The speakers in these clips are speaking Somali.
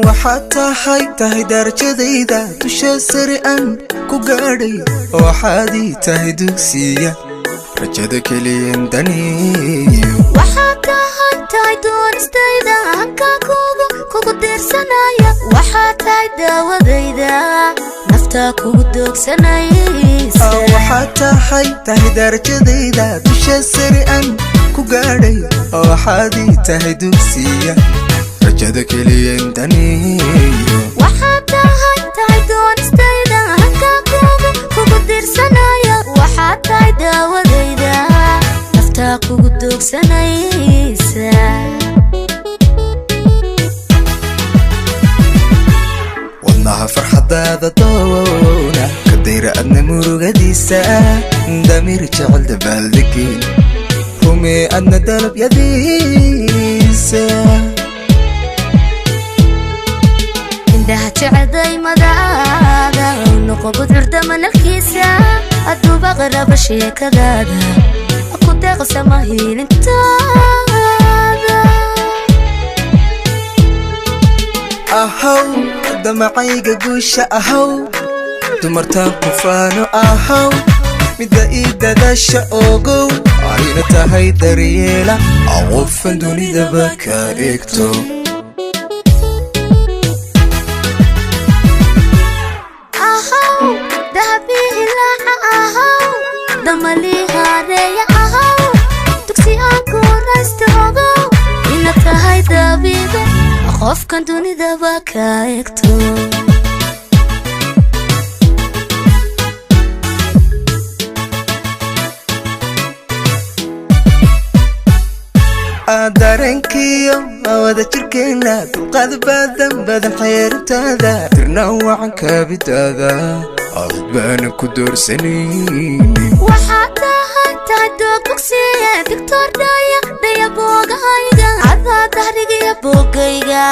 Waxaad tahay darajadayda dusha sare aan ku gaadhay. Waxaad ii tahay dugsiya rajada keliyan daniyo. Waxaad tahay doonistayda hankaa kugu diirsanaya. Waxaad tahay daawadayda naftaa kugu doogsanaysa. Waxaad tahay darajadayda dusha sare aan ku gaadhay. Waxaad ii tahay dugsiya rajada keliyan daniyo. Waxaad tahay doonistayda hankaa kugu diirsanaya. Waxaad tahay daawadayda naftaa kugu doogsanaysa. Wadnaha farxadaada doona ka dayra adna murugadiisa. Damiir jecel dabaaldegeen rumee adna dalabyadiisa. Indhaha jecel daymadaada noqo gudcurda manalkiisa. Aduuba qaraba sheekadaada ku deeqsama hiilintaada. Ahaw damacayga guusha, ahaw dumartaan ku faano, ahaw midda ii dadaasha. Ogow ayna tahay daryeela qofan dunidaba ka eegto. Ahaw dahabii hilaaca, ahaw damalii haareeya, ahaw dugsi aan ku raysta. Ogow ina tahay dabiibe qofkan dunidaba ka egto. Dareenkiyo wada jirkeena dulqaad badan badan xeerintaada tirna wacan kaabidaada cid baanan ku doorsanaynin. Waxaad tahay doog bogsiye digtoor dhaya dhaya boogahayga cadaa dahrigiya boogayga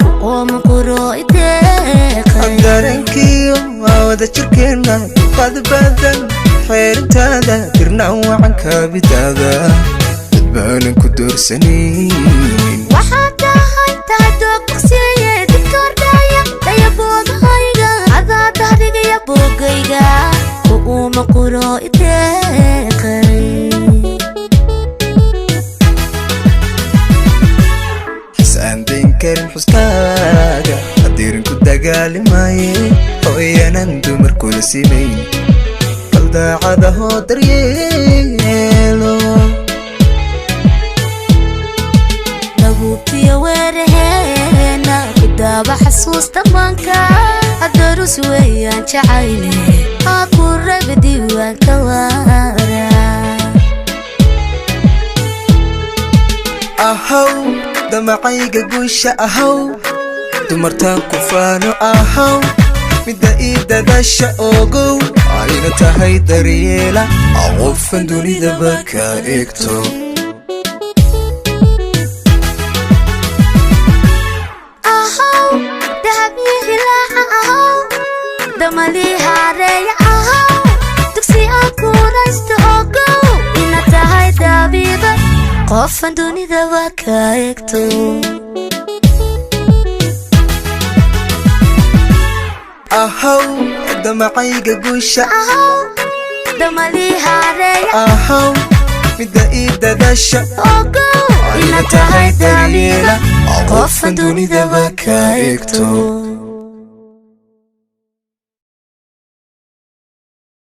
ku qooma quro ideeqay. Dareenkiyo wada jirkeena dulqaad badan xeerintaada tirna wacan kaabidaada cid baanan ku doorsanaynin. Waxaad tahay doog bogsiye digtoor dhaya dhaya boogahayga cadaa dahrigiya boogayga ku uuma quro ideeqay. Xis aan dayn karin xuskaaga hadiirin ku dagaalimaye hooyanan dumar kula simayn bal daacadahoo daryeelo. Dabuubtiyo weeraheena ku daaba xasuusta maanka adarus weeyaan jacayle aa ku raba diiwaanka waara. Ahaw damacayga guusha, ahaw dumartaan ku faano, ahaw midda ii dadaasha. Ogow ayna tahay daryeela qofan dunidaba ka eegto. Ahaw dahabii hilaaca, ahaw damalii haareeya, ahaw dugsi aan ku raysto. Ogow ina tahay dabiiba qofan dunidaba ka egto. Ahaw damacayga guusha, ahaw damalii haareeya, ahaw midda ii dadaasha. Ogow ina tahay dabiiba qofan dunidaba ka egto.